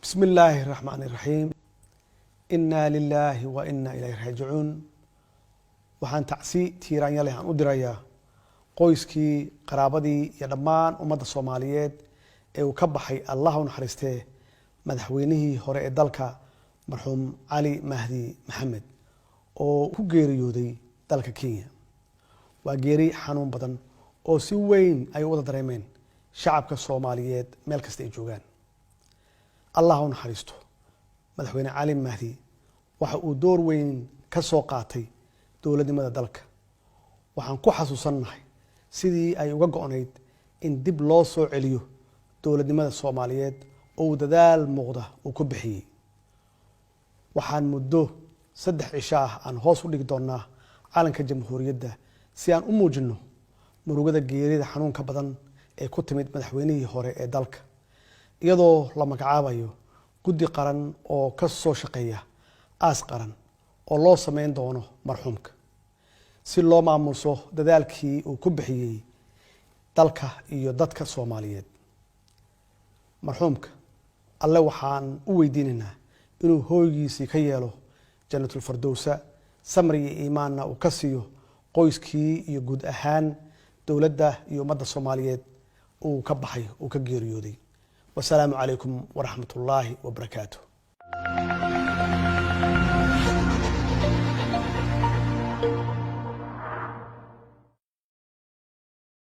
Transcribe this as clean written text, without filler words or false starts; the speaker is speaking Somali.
Bismi illaahi raxmaani raxiim. Inaa lilaahi wa inaa ilayhi raajicuun. Waxaan tacsi tiiraanya leh aan u dirayaa qoyskii, qaraabadii iyo dhammaan ummadda Soomaaliyeed ee uu ka baxay, Allah u naxariistee, madaxweynihii hore ee dalka, marxuum Cali Mahdi Maxamed, oo ku geeriyooday dalka Kenya. Waa geeri xanuun badan oo si weyn ay u wada dareemeen shacabka Soomaaliyeed meel kasta ay joogaan. Allah u naxariisto madaxweyne Cali Mahdi. Waxa uu door weyn ka soo qaatay dowladnimada dalka. Waxaan ku xasuusannahay sidii ay uga go-nayd in dib loo soo celiyo dowladnimada Soomaaliyeed oo uu dadaal muuqda uu ku bixiyey. Waxaan muddo 3 cisho ah aan hoos u dhigi doonaa calanka Jamhuuriyadda si aan u muujino murugada geerida xanuunka badan ee ku timid madaxweynihii hore ee dalka, iyadoo la magacaabayo guddi qaran oo ka soo shaqeeya aas qaran oo loo sameyn doono marxuumka, si loo maamuuso dadaalkii uu ku bixiyey dalka iyo dadka Soomaaliyeed. Marxuumka Alle waxaan u weydiinaynaa inuu hooygiisii ka yeelo Janatulfardowsa, samri iyo iimaanna uu ka siiyo qoyskii iyo guud ahaan dowladda iyo ummadda Soomaaliyeed uu ka baxay, uu ka geeriyooday. Wasalaamu calaykum waraxmat ullaahi wabarakaatu.